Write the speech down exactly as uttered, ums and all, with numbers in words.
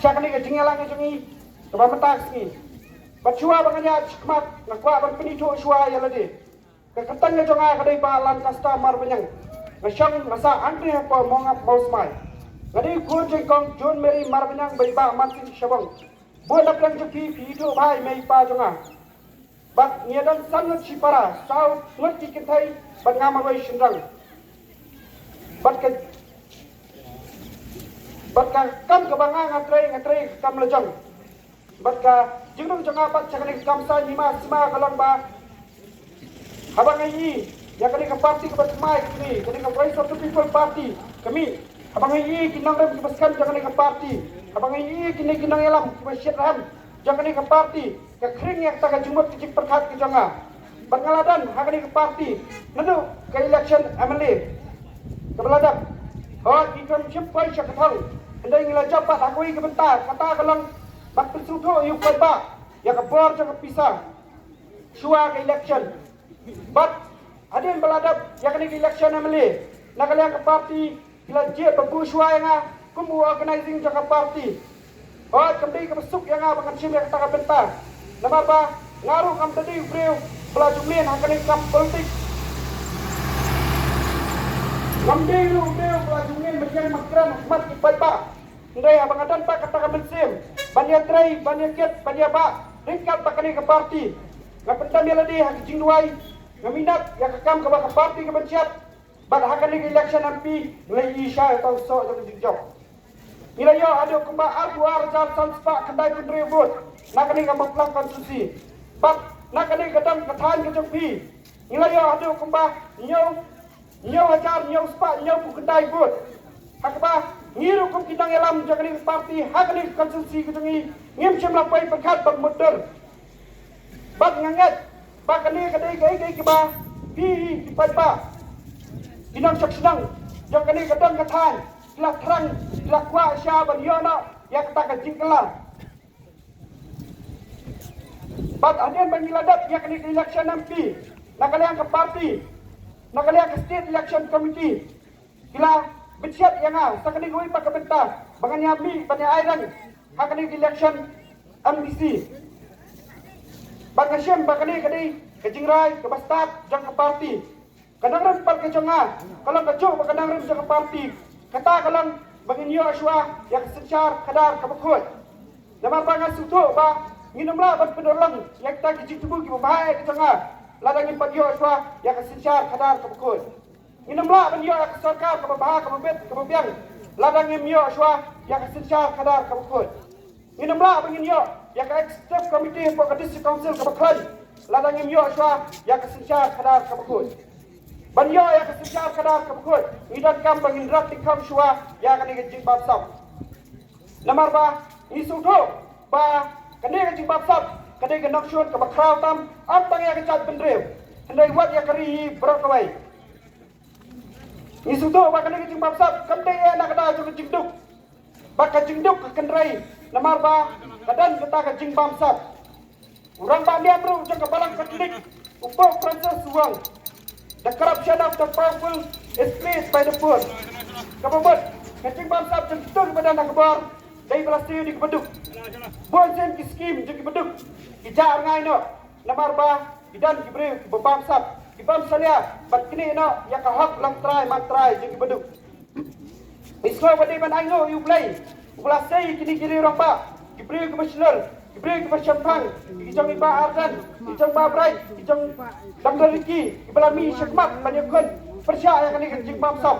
sha kane ka jingïalang ka jong ngi kaba mynta ka sngi. Bad shuwa ba ngan ïaid shakhmat, nga kwah ban pynithuh shuwa ïa lade. Ka kyrteng ka jong nga ka dei Bah Lancaster Marbaniang. Nga shong nga sah hangtei hapoh Mawngap Mawsmai. Nga dei u khun jong i Kong John Mary Marbaniang bad i Bah Mansing Shabong. Bun na pdeng jong phi phi ithuh bha ïa i mei i pa jong nga. Bad ngi ïa don san ngut shipara, saw ngut ki kynthei bad nga marwei shynrang. Bad ka bad ka kam kaba nga nga trei, nga trei ka kam la jong. Bad ka jingrung jong nga pat sha kane ka kam saiñ hima sima ka long ba haba nga ïohi ïa kane ka party kaba thymmai ka jong ngi, kane ka Voice of the People Party ka mih. Haba nga ïohi ki nongrim kiba skhem jong kane ka party, haba nga ïohi kine ki nongïalam kiba shitrhem jong kane ka party, ka khring ïa kata ka jingmut ka jingpyrkhat ka jong nga. Bad nga la don ha kane ka party naduh ka election M L A kaba la dep. Hooid, ngi khlem shym poi sha ka thong, hynrei ngi la jop pat ha kawei ka bynta, kata ka long ban pynsngewthuh ïa u paidbah ïa ka bor jong ka pisa shuwa ka election. Bad hadien ba la dep ïa kane ka election M L A, na ka liang ka party ki la jied ba buh shuwa ïa nga kum u organising jong ka party. Hooid, kam dei kaba suk ïa nga ba ngan shim ïa kata ka bynta, namar ba nga ruh ngam da dei u briew ba la jungmien ha kane ka kam politik. Ngam dei ruh u briew ba la jungmien ban ïeng ban kren ha khmat ki paidbah. Hynrei haba nga don pat kata ka mynsiem ban ïatrei, ban ïakit, ban ïabah ryngkat bad kane ka party, nga pyndem ïa lade ha ka jingduwai. Nga minot ïa ka kam kaba ka party ka pynshad. Bad ha kane ka election M P ngi la ïohi shai ïa uta u soh jong ka jingjop. Ngi la ïoh haduh kumba arphew ar hajar san spah khyndaiphew hynriew vote na kane ka Mawphlang constituency. Bad na kane ka dong ka thaiñ ka jong phi ngi la ïoh haduh kumba hynñiew hynñiew hajar hynñiew spah hynñiewphew khyndai vote. Ha kaba ngi ruh kum ki nongïalam jong kane ka party ha kane ka constituency ka jong ngi, ngim shym la poi pyrkhat ban mutdur. Bad nga ngeit ba kane ka dei kaei kaei kaba phi hi ki paidbah, ki nongshong shnong jong kane ka dong ka thaiñ ki la thrang, ki la kwah sha ban ïoh noh ïa kata ka jingkylla. Bad hadien ba ngi la dep ïa kane ka election M P na ka liang ka party, na ka liang ka State Election Committee, ki la pynshad ïa nga sa kane kawei pat ka bynta ba ngan ïa mih ban ïa ai rank ha kane ka election M D C. Bad nga shem ba kane ka dei ka jingrai kaba stad jong ka party. Ka nongrim pat ka jong nga ka long kajuh ba ka nongrim jong ka party, kata ka long ba ngin ïoh shuwa ïa ka synshar khadar kaba khuid. Namar ba nga sngewthuh ba ngin ym lah ban pynurlong ïa kita ki jingthmu kiba bha ïa ka jong nga lada ngim pat ïoh shuwa ïa ka synshar khadar kaba khuid. Ngin ym lah ban ïoh ïa ka sorkar kaba bha, kaba bit, kaba biang lada ngim ïoh shuwa ïa ka synshar khadar kaba khuid. Ngin ym lah ban ngin ïoh ïa ka executive committee hapoh ka district council kaba khlaiñ lada ngim ïoh shuwa ïa ka synshar khadar kaba khuid. Ban ïoh ïa ka synshar khadar kaba khuid ngi donkam ba ngin rat tyngkhong shuwa ïa kane ka jingbamsap. Namar ba ngi sngewthuh ba kane ka jingbamsap ka dei ka nongshun kaba khraw tam, ym tang ïa ka jaitbynriew hynrei wat ïa ka ri hi baroh kawei. Ngi sngewthuh ba kane ka jingbamsap kam dei eh na ka daw jong ka jingduk. Ba ka jingduk ka kynrei namar ba ka don kata ka jingbamsap. U rangbah niam ruh jong ka Balang Katholik, u Pope Francis u ong, "The corruption of the powerful is played by the poor." Kaba mut ka jingbamsap jong kito kiba don ha ka bor dei ba la siew da ki baduk. Bun sien ki skim jong ki baduk ki jah rngai noh namar ba ki don ki briew kiba bamsap, ki bam salia ban knieh noh ïa ka hok lam trai man trai jong ki baduk. Ngi sngew ba dei ban ainguh ïa U Blei uba la sei ïa kine ki riew rangbah, ki briew kiba shlur, ki briew kiba shemphang, ki jong i Bah Ardent, ki jong Bah Bright, ki jong Doctor Ricky, kiba la mih shakhmat ban ïakhun pyrshah ïa kane ka jingbamsap.